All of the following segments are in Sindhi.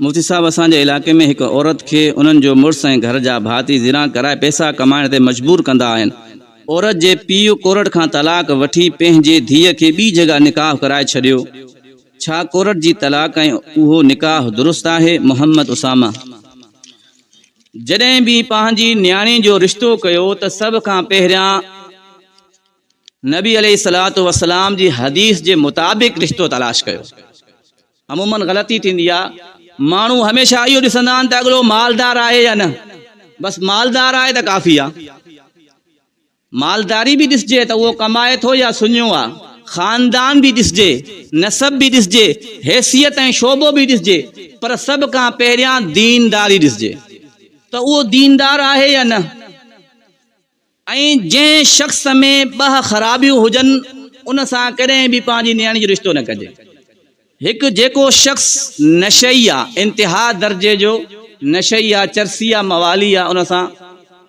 مفتي صاحب اسان جي علائقي ۾ هڪ عورت کي انهن جو مڙس ۽ گهر جا ڀاتي زنا ڪرائي پئسا ڪمائڻ تي مجبور ڪندا آهن. عورت جي پيء ڪورٽ کان طلاق وٺي پنهنجي ڌيء کي ٻي جڳهه نڪاح ڪرائي ڇڏيو. ڇا ڪورٽ جي طلاق ۽ اهو نڪاح درست آهي؟ محمد اسامه. جڏهن به پنهنجي نياڻي جو رشتو ڪيو ته سڀ کان پهريان نبي عليه الصلوة والسلام جي حديث جي مطابق رشتو تلاش ڪيو. عموماً غلطي ٿيندي آ ماڻهو هميشه اهو ڏسندا آهن ته اڳلو مالدار آهي يا نه بس مالدار آهي ته ڪافي آ مالداري به ڏسجي ته اهو ڪمائي ٿو يا سڃو آ خاندان به ڏسجي نسب به ڏسجي حيثيت ۽ شعبو به ڏسجي پر سڀ کان پهريان دينداري ڏسجي ته اهو ديندار آهي يا نه. ۽ جنهن شخص ۾ ٻه خرابيون هجن ان سان ڪڏهن به پنهنجي نياڻي جو رشتو نه ڪجي. هڪ جيڪو شخص نشئي آ، انتها درجي جو نشئي آ، چرسي آ، موالي آ ان سان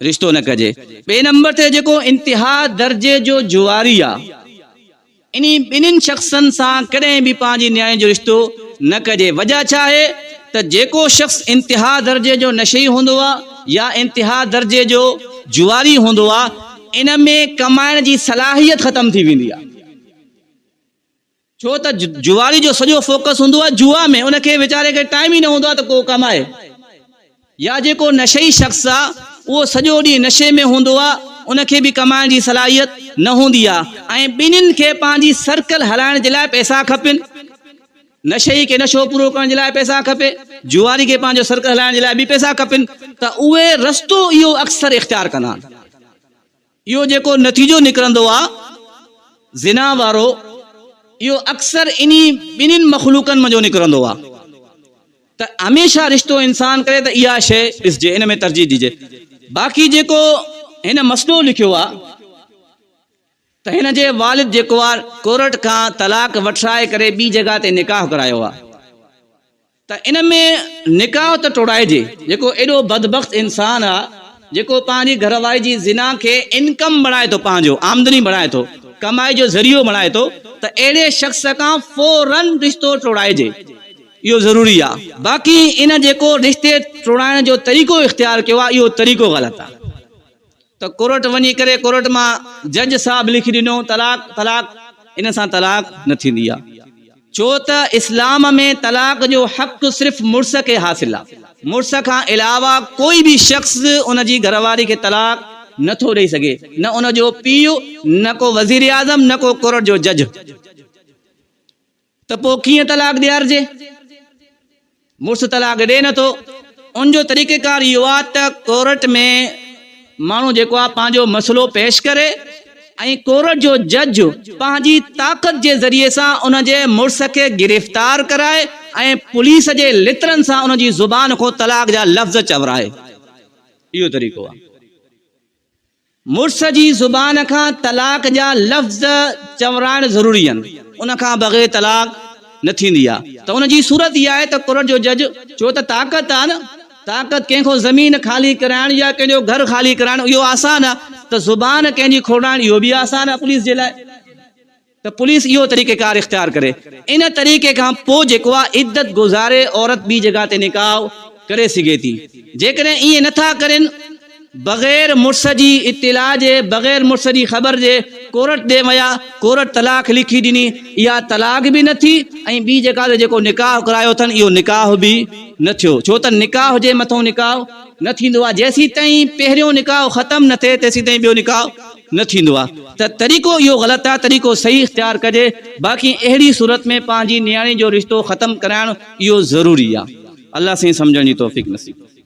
رشتو نه ڪجي. ٻئي نمبر تي جيڪو انتها درجي جو جواري آ. انهي ٻنهين شخصن سان ڪڏهن به پنهنجي نياڻي جو رشتو نه ڪجي. وجه ڇا آهي ته جيڪو شخص انتها درجي جو نشئي هوندو آهي يا انتها درجي جو جواري هوندو آهي ان ۾ ڪمائڻ جي صلاحيت ختم ٿي ويندي آهي. ڇو ته جواري جو سڄو فوڪس هوندو آهي جوا ۾ ان کي ويچاري کي ٽائيم ئي نه هوندو آهي ته ڪو ڪمائي. يا جيڪو نشئي شخص آ اهو سڄو ڏينهن نشي ۾ هوندو آ ان کي به ڪمائڻ جي صلاحيت نه هوندي آ ۽ ٻنهين کي پنهنجي سرڪل هلائڻ جي لاء پئسا کپن. نشئي کي نشو پورو ڪرڻ جي لاء پئسا کپي، جواري کي پنهنجو سرڪل هلائڻ جي لاء به پئسا کپن ته اهي رستو اهو اڪثر اختيار ڪندا آهن. اهو جيڪو نتيجو نڪرندو آ زنا وارو اهو اڪثر انهي ٻنهين مخلوقن منجهو نڪرندو آ ته هميشه رشتو انسان ڪري ته اها شيء ڏسجي ان ۾ ترجيح ڏجي باقي جيڪو هن مسئلو لکيو آ ته هن جي والد جيڪو آ ڪورٽ کان طلاق وٺرائي ڪري ٻي جڳهه تي نڪاح ڪرايو آ. ته ان ۾ نڪاح ته ٽوڙائجي، جيڪو ايڏو بدبخت انسان آ، جيڪو پنهنجي گهر واري جي زنا کي انڪم بڻائي ٿو، پنهنجو آمدني بڻائي ٿو، ڪمائي جو ذريعو بڻائي ٿو ته اهڙي شخص کان فوراً رشتو ٽوڙائجي، اهو ضروري آ. باقي ان جيڪو رشتي ٽوڙائڻ جو طريقو اختيار ڪيو آ، اهو طريقو غلط آ. ته ڪورٽ وڃي ڪري ڪورٽ مان جج صاحب لکي ڏنو طلاق طلاق ان سان طلاق نه ٿيندي آ ڇو ته اسلام ۾ طلاق جو حق صرف مڙس کي حاصل آ مڙس کان علاوه ڪوئي به شخص ان جي گهر واري کي طلاق نه ٿو ڏئي سگهي نه ان جو پيء نه ڪو وزير اعظم نه ڪو ڪورٽ جو جج. ته پوء ڪيئن طلاق ڏيارجي؟ مڙس طلاق ڏئي نٿو. ان جو طريقيڪار اهو آهي ته ڪورٽ ۾ ماڻهو جيڪو آهي پنهنجو مسئلو پيش ڪري ۽ ڪورٽ جو جج پنهنجي طاقت جي ذريعي سان ان جي مڙس کي گرفتار ڪرائي ۽ پوليس جي لترن سان ان جي زبان کان طلاق جا لفظ چورائي. اهو طريقو آهي. مڙس جي زبان کان طلاق جا لفظ چورائڻ ضروري آهن، ان کان بغير طلاق نه ٿيندي آهي ته ان جي صورت اها آهي ته ڪورٽ جو جج ڇو ته طاقت آهي نه، طاقت ڪنهن کان زمين خالي ڪرائڻ يا ڪنهن جو گهر خالي ڪرائڻ اهو آسان آهي ته زبان ڪنهن جي کوڙائڻ اهو به آسان آهي پوليس جي لاء. ته پوليس اهو طريقه ڪار اختيار ڪري. ان طريقي کان پوء جيڪو آ عدت گذاري عورت ٻي جڳهه تي نڪاح ڪري سگهي ٿي. جيڪڏهن ائين نه ٿا ڪرين بغير مڙس جي اطلاع جي بغير مڙس جي خبر جي ڪورٽ ڏي ويا ڪورٽ طلاق لکي ڏني اها طلاق به نه ٿي ۽ ٻي جڳهه تي جيڪو نڪاح ڪرايو اٿن اهو نڪاح به نه ٿيو ڇو ته نڪاح جي مٿئون نڪاح نه ٿيندو آ جيسيتائين پهريون نڪاح ختم نه ٿئي تيسيتائين ٻيو نڪاح نه ٿيندو آ ته طريقو اهو غلط آ طريقو صحيح اختيار ڪجي باقي اهڙي صورت ۾ پنهنجي نياڻي جو رشتو ختم ڪرائڻ اهو ضروري آ الله سائين سمجهڻ جي توفيق نصيب ڪري.